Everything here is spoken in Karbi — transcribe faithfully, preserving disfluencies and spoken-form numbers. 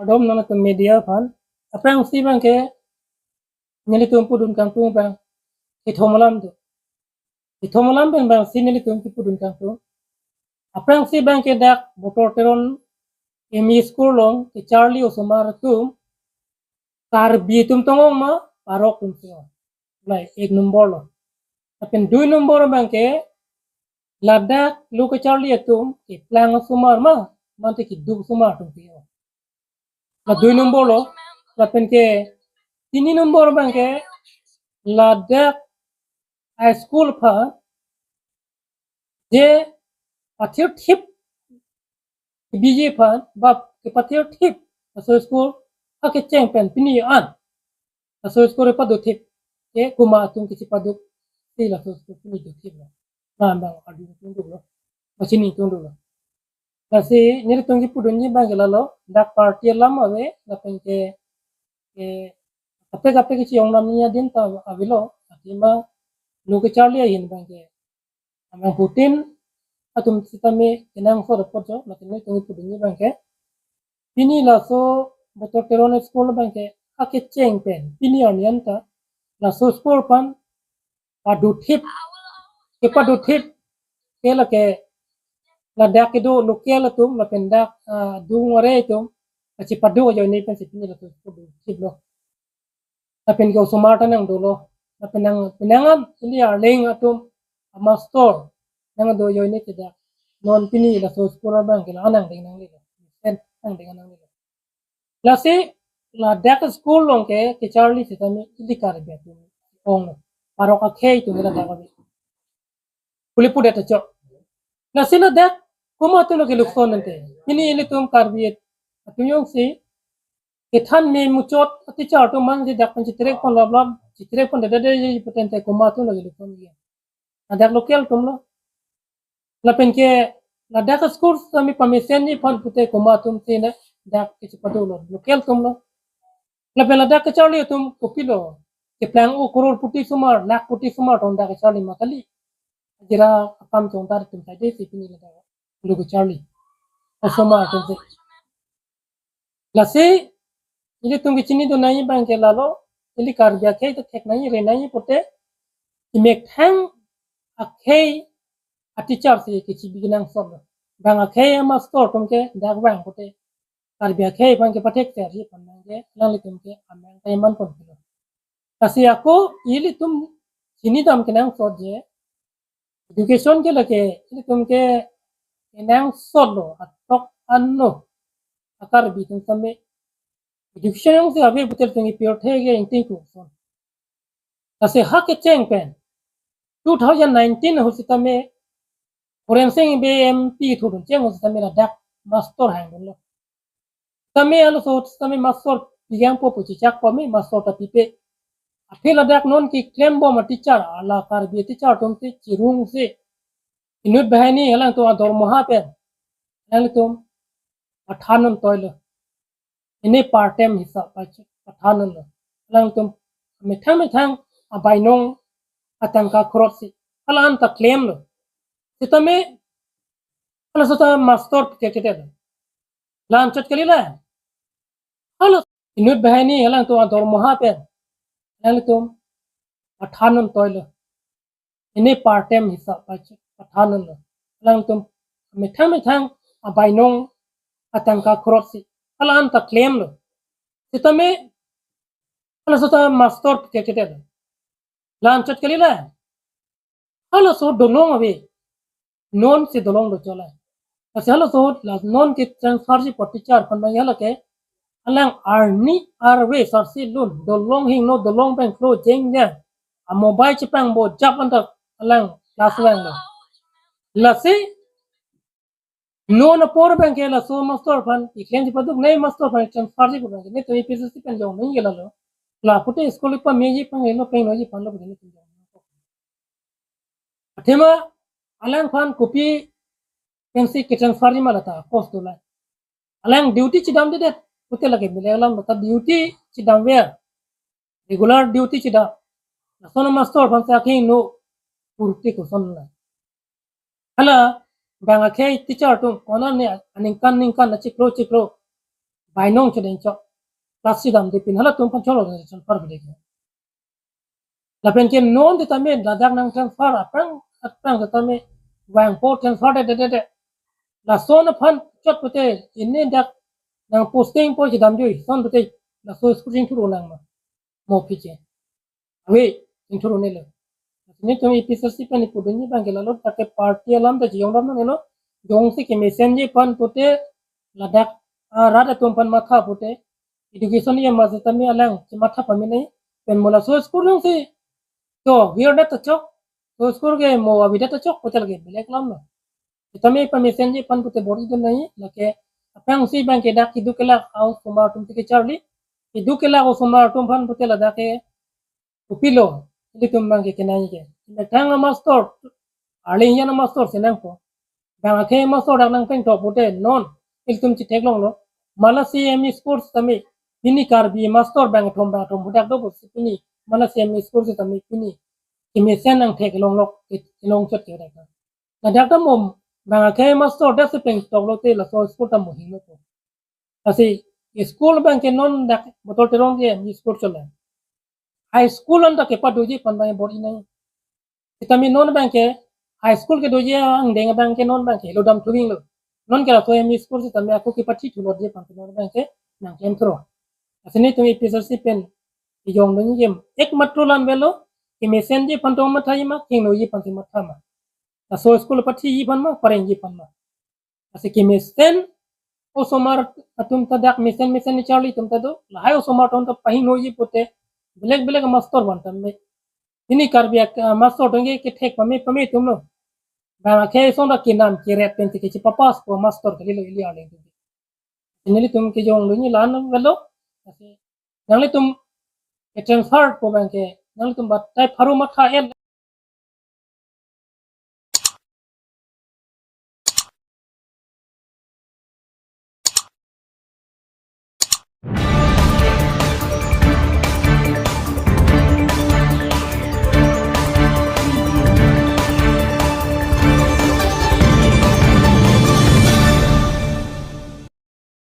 Kardom nangtum media aphan. Aphrangsi abangke nelitum pudun kangtung abang kethom alam do. Kethom alam pen abangsi nelitum kipudun kangtung. Aphrangsi abangke dak Botor Teron M E School along kecharli osomar atum Karbi atum tong-ong ma, parok atum tong-ong. Lai ek nombor lo. Lapen dui nombor abangke ladak lo kecharli atum keplang osomar ma, mate keduk osomar atum tong-ong. La dui nombor lo. Lapen ke tini nombor abangke ladak high school aphan je pathir thip, B J aphan ba kepathir thip laso school akecheng pen pini an laso school pado thip, ke komat atum kechipado si laso school pini do thip lo. Nang abang arju tungduk lo, machini tungduk lo. Lasi nelitum kipudunji abangke lalo, dak party alam ave, lapen ke, ke kaprek kaprek kechiyong namnya din ta avelo, athema lo kecharli ahin abangke amang putin atum sitame kenangsot apot jo, lapen nelitum kipudunji abangke pini laso Botor Teron School abangke akecheng pen pini arni an ta laso school aphan pado thip, kepado thip ke lake ladak kedo local atum lapen dak, ah, adung are atum kachipado ajoine pensi pini laso school pado thip lo. Lapen ke osomar ta nang dolo. Lapen nang pinangan ili arleng atum amastor nang do ajoine ke dak non pini laso school abangke la anang deng nanglelo. Sen nang deng nanglelo. Lasi ladak school along ke kecharli sitame ili Karbi atum ong lo. Parok akhei atum ladak ave. Puli pudet acho. Lasi ladak komat atum lo kelukson ante. Pini ilitum Karbi atum jongsi kethan me muchot ati char atum man si dak pen chitrek pon lap lap, chitrek pon dada dada ji pute ante komat atum lo kelukson ji. Ladak local atum lo. Lapen ke ladak school sitame pamesenji aphan pute komat atum si na dak kechipado lo, local atum lo. Lapen ladak kecharli atum kopilo, keplang o crorepati osomar, lakhpati osomar tong dak kecharli ma kali. Ajira akam chongdar atum saide si pini ladak lo kecharli osomar atum si. Lasi ilitum kechinidun nangji abangke lalo, ili Karbi akhei ta thek nangji, re nangji pute, kemethang akhei a-teacher si kechibi kenangsot lo. Bang akhei amastor atum ke dak vang pute Karbi akhei aphan kepathek serji aphan abangke alanglitum ke amang ta iman pon pilo. Lasi ako ilitum chinidam kenangsot je education ke lake ilitum ke kenangsot lo, atok anlo a-Karbi atum sitame. Education jongsi ave pute ilitum ke pirthe ke ingting kuson. Lasi ha kecheng pen two thousand nineteen ahut sitame Khorensing Bey M P thudun cheng ahut sitame ladak mastor hangdunlo. Sitame halaso ahut sitame mastor pigang po pu chechak pame, mastor ta pipe. Aphi ladak non keklem bom a-teacher, ala Karbi teacher atum si chirung si inut banghini alangtum adormoha pen alangtum pathan non toilo. Ini part time hisap pa pathan non lo. Alangtum methang methang abainong atangka khrot si hala-an ta klemlo. Sitame halaso ta mastor pichek chete lo. La-anchot kali la. Hala inut banghini alangtum adormoha pen alangtum pathan non toilo. Ini part time hisap pa pathan non lo. Alangtum methang methang abainong atangka khrot si hala-an ta klemlo. Sitame halaso ta mastor pichek chete lo. La-anchot kali la. Halaso dolong ave. Non si dolong do cholai. Lasi halaso ahut la non ke transfer si po teacher aphan abang hala ke alang arni arve sarsi lun, dolong hingno, dolong bengklo jengjang, a-mobile chepangbo jap anta alang class vanglo. Lasi non apor abangke laso mastor aphan keklem chipaduk nai, mastor aphan transfer si pu abangke netum A P S C pen jong nangji ke lalo. La pute school pameji pangelo pengnoji aphan lo pute netum jong. Athema alangphan kopi pensi ketransfer ji ma lata post do la. Alang duty chedamdedet pute lake mile alam lata duty chedamver. Regular duty chedam. Lason amastor aphan si akhei no purti koson la. Hala bang akhei teacher atum konane aningkan ningkan achiklo chiklo Bainong chodeng chok. Class si damde pin halatum aphan cholo transfer bidek. Lapen ke non tame ladak nang transfer aphrang aphrang tame vangpo transfer de de de de. Lason aphan chot pute ini dak nang posting po chedamjui son pute laso school chingthur nang ma. Mo piche. Ave, chingthur nelo. Nelitum A P H L C pen ipu dunji abang ke lalo dak ke party alam ta chiyong dam nelo. Jongsi kemesenji aphan pute ladak, ah, rat atum aphan matha pute. Education ya masa tame alang si matha pame nai. Pen mo laso school nang si. To, wir dat ta chok. To school ke mo avi dat ta chok pute lake belek alam lo. Tame pamesenji aphan pute bor-i dun nai, lake aphrang si abang ke dak keduk kelak a-osomar atum si kecharli. Keduk kelak a-osomar atum aphan pute ladak ke kopilo, ilitum abang ke kenai ke. Methang a-master, arleng yan a-master si nangpo. Bang akhei master dak nangpeng tok pute non, ilitum chetheklonglo. Malasi M E school tame, pini Karbi master bang thom bang thom budak do pusi pini, Malasi M E school tame pini. Kemesen nangtheklonglok, kelong chot ke dak. Ladak ta mo bang akhei master dak si peng toklo te laso school ta mo hinglo po. Lasi school abang ke non dak Botol Terong ke M E school cholo. High school anta kepadoji aphan abang bor-i nai. Sitame non abang ke high school kedoji angdeng abang ke non abang ke lo dam thuving lo. Non ke laso M E school sitame ako kepathi thulotji aphan non abang ke nangklem thuro. Lasi nelitum A P H L C pen ijong dun jem ekmatro alam avelo, kemesenji aphan tong matha ma, kehingnoji aphan si matha ma. Laso school pathiji aphan ma, parengji aphan ma. Lasi kemesen osomar atum ta dak mesen mesen ni charli atum ta do, lahai osomar atum ta pahingnoji pute, belek belek master aphan tame. Ini Karbi ak-, ah, master atum ke kethek pame pame atum lo. Bang akhei song dak kenam keret pen si kechepapass po master kalilo ili arleng atum. Nelitum kejong dunji la-an avelo. Lasi nanglitum ke transfer po abang ke, nanglitum batai pharo matha et